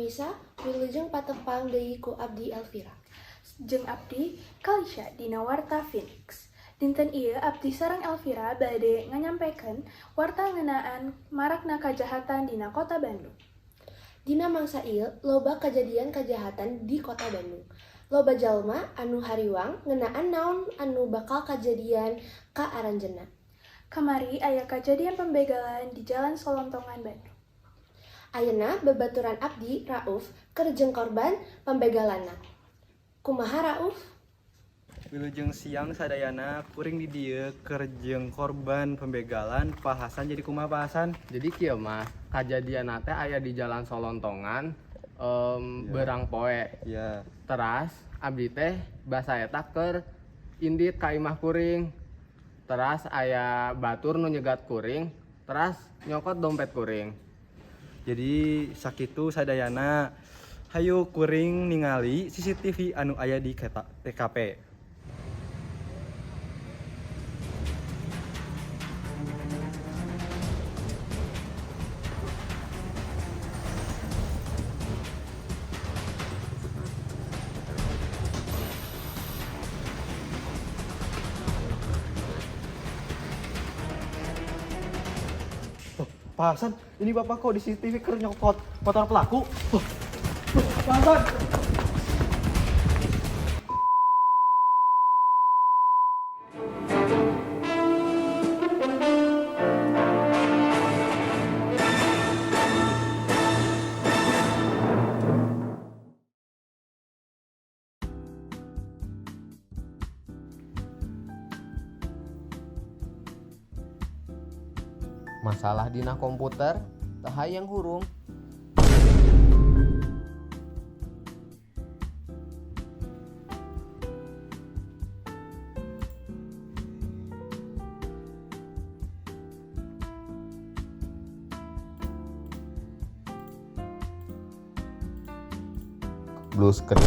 Pamisa, wilujeng patepang deui ku abdi Elvira. Jeung abdi Kalisha dina Warta Phoenix. Dinten ieu abdi sareng Elvira bade nganyampekeun warta ngeunaan marakna kajahatan dina Kota Bandung. Dina mangsa ieu loba kajadian kajahatan di Kota Bandung. Loba jalma anu hariwang ngeunaan naon anu bakal kajadian ka aranjeunna. Kamari aya kajadian pembegalan di Jalan Solontongan, Bandung. Ayeuna babaturan abdi Rauf keur jeung korban pambegalanna. Kumaha, Rauf? Wilujeng siang sadayana, kuring di dieu keur jeung korban pembegalan, Pak Hasan. Jadi kumaha, Pak Hasan? Jadi kieu mah, kajadian teh aya di Jalan Solontongan berang poe. Teras abdi teh basa eta keur indit ka imah kuring. Teras aya batur nu nyegat kuring, teras nyokot dompet kuring. Jadi sakitu sadayana, hayu kuring ningali CCTV anu aya di TKP. Oh, Pak Hasan, ini Bapak kok di CCTV keur nyokot motor pelaku? Oh, oh, Pak Hasan. Masalah dina komputer, teu hayang hurung. Blue screen.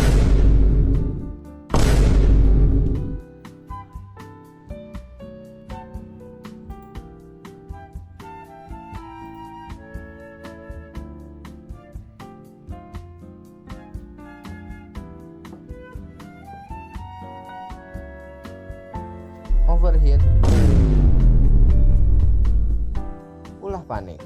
Overheat. Ulah panik.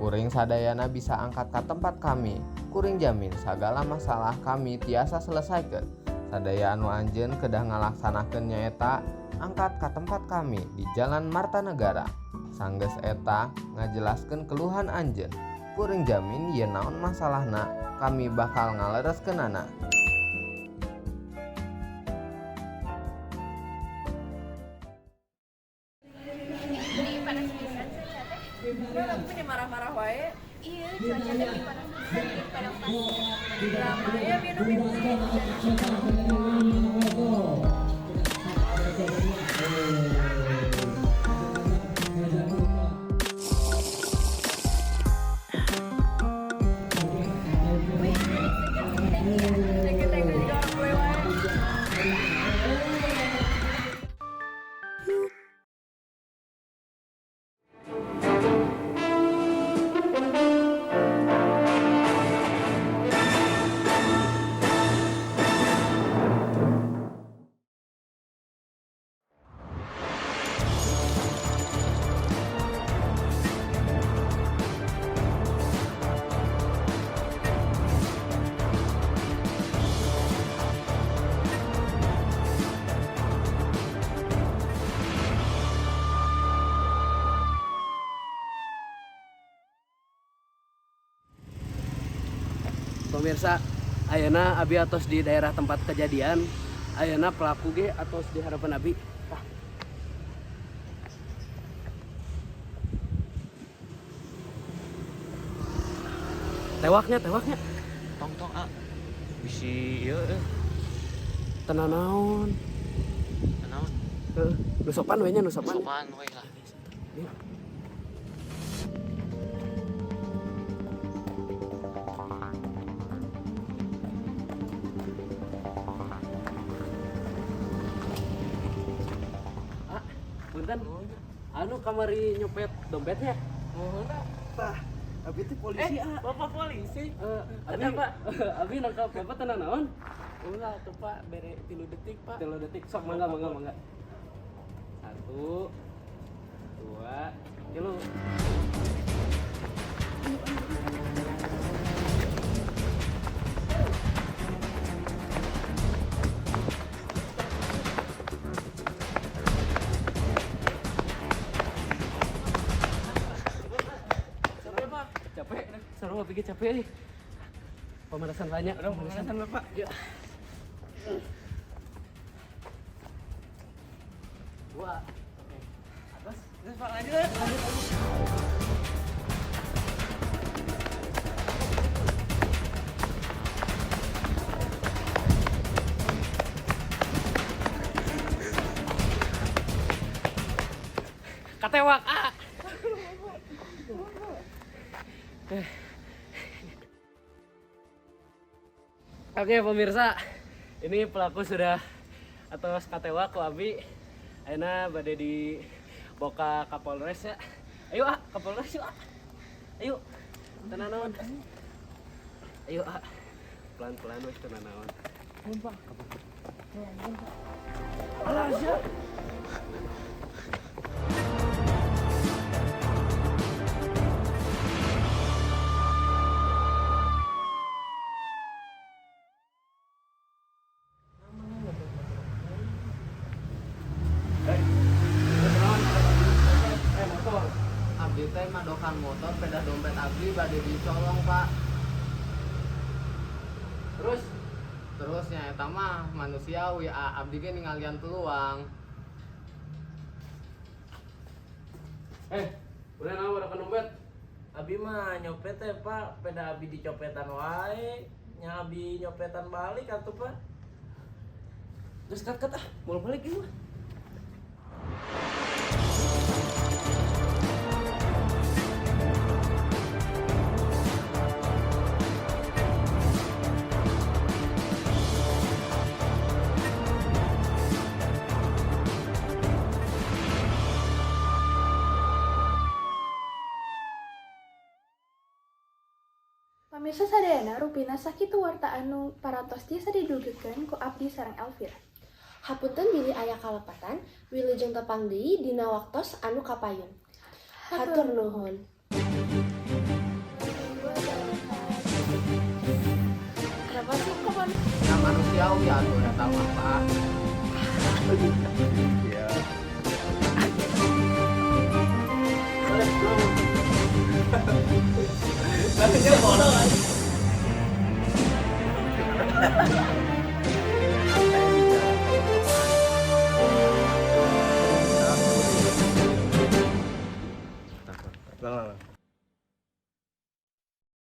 Kuring sadayana bisa angkat ke tempat kami. Kuring jamin segala masalah kami tiasa selesaikan. Sadaya anu anjeun kedah ngalaksanakeun nyaeta angkat ke tempat kami di Jalan Martanegara. Sanggeus eta ngajelaskeun keluhan anjeun. Kuring jamin yen naon masalahna kami bakal ngalereskeunana. Ini panas pisan cuaca teh. Aku punya marah-marah wae. Iya, cuaca teh ini panas pisan di padang pasir. Drama ya minum minum. Wih, seger teh. Thank you juga orang gue wae. Pemirsa, ayeuna abi atos di daerah tempat kejadian. Ayeuna pelaku ge atos di harapan abi. Tah. Tewaknya, tewaknya. Tong tong ah. Bisi ieu eh. Tenan naon? Naon? Heeh, nu sopan we nya, nu sopan. Sopan we lah. Ah, punten. Anu kamari nyopet dompetnya? Tah, Abi teh polisi, ah. Bapak polisi. Abi, abi nangkap bapak tenang naon? Ulah tuh Pak, bere 3 detik Pak. 3 detik, sok mangga mangga mangga. Satu, dua, tilu. Capek Pak. Capek, seru pikir capek nih. Pemanasan banyak. Udah pemanasan Bapak. Yuk. Dua. Oke. Atas. Terus Pak lanjut. Katewak, ah. Oke pemirsa, ini pelaku sudah atau katewak ku abi. Ayeuna bade dibawa ka Kapolres ya. Ayo ah, Kapolres yuk ah. Ayo. Tenang naon. Ayo ah. Pelan-pelan wes tenang naon. Alah, sia. Eh, motor. Abdi teh madokan motor pedah dompet abdi bade dicolong, Pak. Terus Terus nya eta mah manusiawi, abdi ge ningalian peluang. Eh, udah naon madokan dompet? Abi mah nyopet teh Pak, peda abi dicopetan wae. Nya abi nyopetan balik atuh Pak. Terus kat ah, mau balik ieu mah. Pamirsa sadayana, rupina sakitu warta anu parantos tiasa didugikeun ku abdi sareng Elvira. Hapunten bilih aya kalepatan, wilujeng tepang deui dina waktos anu kapayun. Hatur nuhun. Kenapa sih kok Nya manusiawi atuh eta mah, Pak. Iya. Boleh,